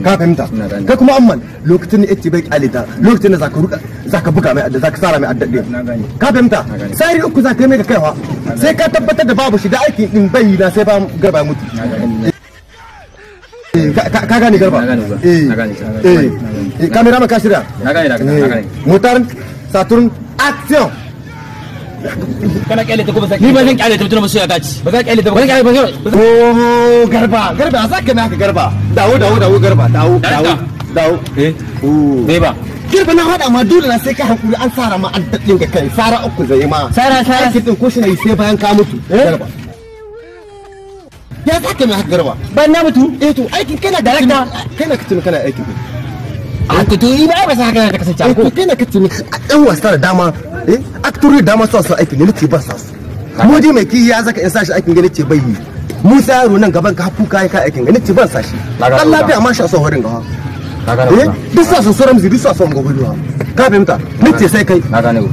Ka fahimta? Kai kuma amman lokacin da yace bai kyale ta, lokacin da zaka ruka zaka buga mai adda, zaka sara mai adda din. Ka fahimta? Sai uku zaka yi mai ga kaiwa. Sai ka tabbatar da babu shi da aikin din bai na sai ba Garba mutu. Ka gane Garba? Eh. Eh. Kamera ma ka shirya? Na gane, na gane. Motar Saturn action. Kana kyale ta ko ba ni ba zan kyale ta tun ba soyayya ta ci. Ba zan kyale ta ba. Ba zan kyale ba. Oh Garba, Garba za ka naka Garba. Dawo dawo dawo Garba, dawo dawo dawo. Eh. Me ba? Garba na hada ma dole na sai ka hankuri an sara ma an daddin ga kai, sara uku zai ma. Sara sara. Aikin din ko shi ne sai bayan ka mutu. Garba. Ya za ka naka Garba? Bayan na mutu? Eh to aikin kana director, kana kace kana aikin din. A to to ba ba sa haka ta kasance ko. Kai na kace ni ɗan wasa da dama, eh actor da dama su aikin ne nace ba sa su. Modi mai ki ya zaka in sa shi aikin gani ce bai yi. Musa yaro nan gaban ka hafu kai ka aikin gani ce ban sa shi. Dan lafiya ma shi a son horin gawa. Eh duk sa su soram zidi su son gobe ruwa. Ka fahimta? Nace sai kai. Na gane ku.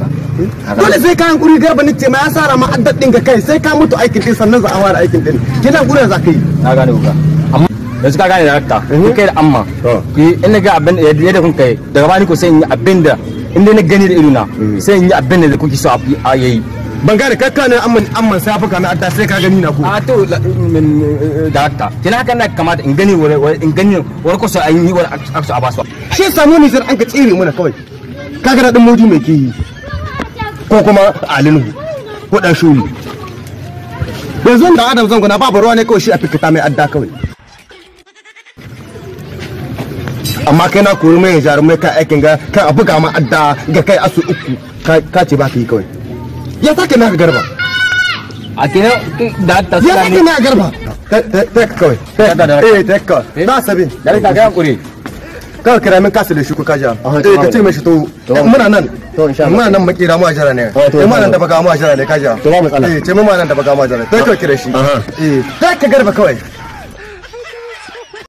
Dole sai ka hankuri Garba nace ma ya sara ma addadin ga kai sai ka mutu aikin din sannan za a fara aikin din. Kina gurin za ka yi. Na gane ku. Amma yanzu ka gane darakta, kai da amma in na ga abin yadda kun kai daga bani ko sai in yi abin da in dai na gani da idona sai in yi abin da kuke so a yayi. Ban gane kakka ne amman amman sai fuka na adda sai ka gani na ko. A to darakta kina haka na kamata in gani in gani war ko sai an yi war aksu a basu. Shi samu ni an ka tsere mana kawai. Kaga da dan Modi mai kiyi ko kuma Alinu ko dan Shuri. Yanzu da Adam Zango na babu ruwa ne kawai shi a fikita mai adda kawai. Amma kai na kori mai jarumai ka aikin ga kan abu ga ma adda ga kai asu uku ka ce ba ka yi kawai. Ya sake na Garba. A kina da ta ya sake na Garba. Ta kawai. Eh ta kawai. Na sabi. Da ka ga hankuri. Kawai kira min kasu da shi ko kaja. Eh ka ce mai shi to muna nan. Muna nan makera mu ajara ne. Eh muna nan da baka mu ajara ne kaja. To ba matsala. Eh ce mu nan da baka mu ajara. Ta kawai kira shi. Eh ta ka Garba kawai.